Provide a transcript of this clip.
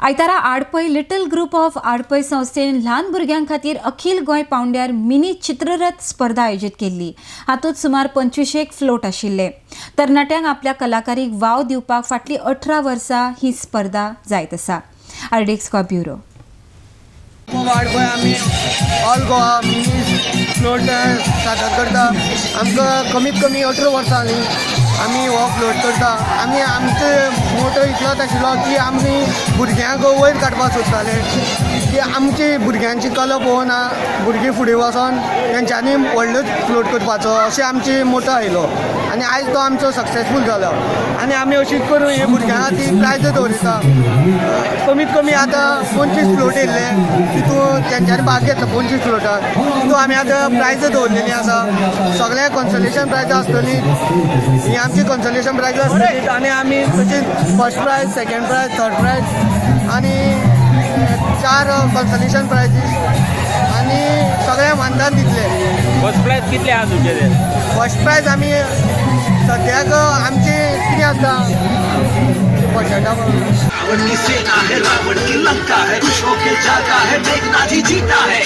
आयतारा आडपय little group of आडपय संस्थेन ल्हान भुरग्यां खातीर अखील गोंय पावंड्यार मिनी चित्ररथ स्पर्धा आयोजीत केल्ली. हातूंत सुमार 25 फ्लोट आशिल्ले. तरणाट्यांक आपल्या कलाकारीक वाव दिवपाक फाटलीं 18 वर्सां ही स्पर्धा जायत आसा. RDX Goa bureau. वाडपय आमी ऑल गोवा मिनी फ्लोट सादर करता. आमकां कमीत कमी 18 वर्सां जालीं आमी हो फ्लोट करता. आमी आमचे मोटो इतलोच आशिल्लो की आमी भुरग्यांक वयर काडपाक सोदताले की आमची भुरग्यांची कला पळोवन भुरगीं फुडें वचोन तेंच्यांनी व्हडलो फ्लोट करपाचो अशें आमची मोटो आयलो आनी आयज तो आमचो सक्सेसफूल जालो. आनी आमी अशीच करून हे भुरग्यां खातीर प्रायज दवरिता. कमीत कमी आतां 25 फ्लोट येयल्ले, तितून तेंच्यांनी भाग घेतलो 25 फ्लोटान. तितून आमी आतां प्रायज दवरलेली आसा. सगळ्यांक कन्सलेशन प्रायज आसतली. ही आमची कन्सलेशन प्रायज आसतली आनी आमी तशीच first prize, second prize, third prize आनी चार कन्सलेशन प्रायजीस आनी सगळ्यांक मानधन दितले. फर्स्ट प्रायज कितले आहा तुमचे ते? फर्स्ट प्रायज आमी सद्याक आमची कितें आसता बजटा. रावण की सेना है, रावण की लंका है, खुश होके जाता है, मेघनाथ ही जीता है.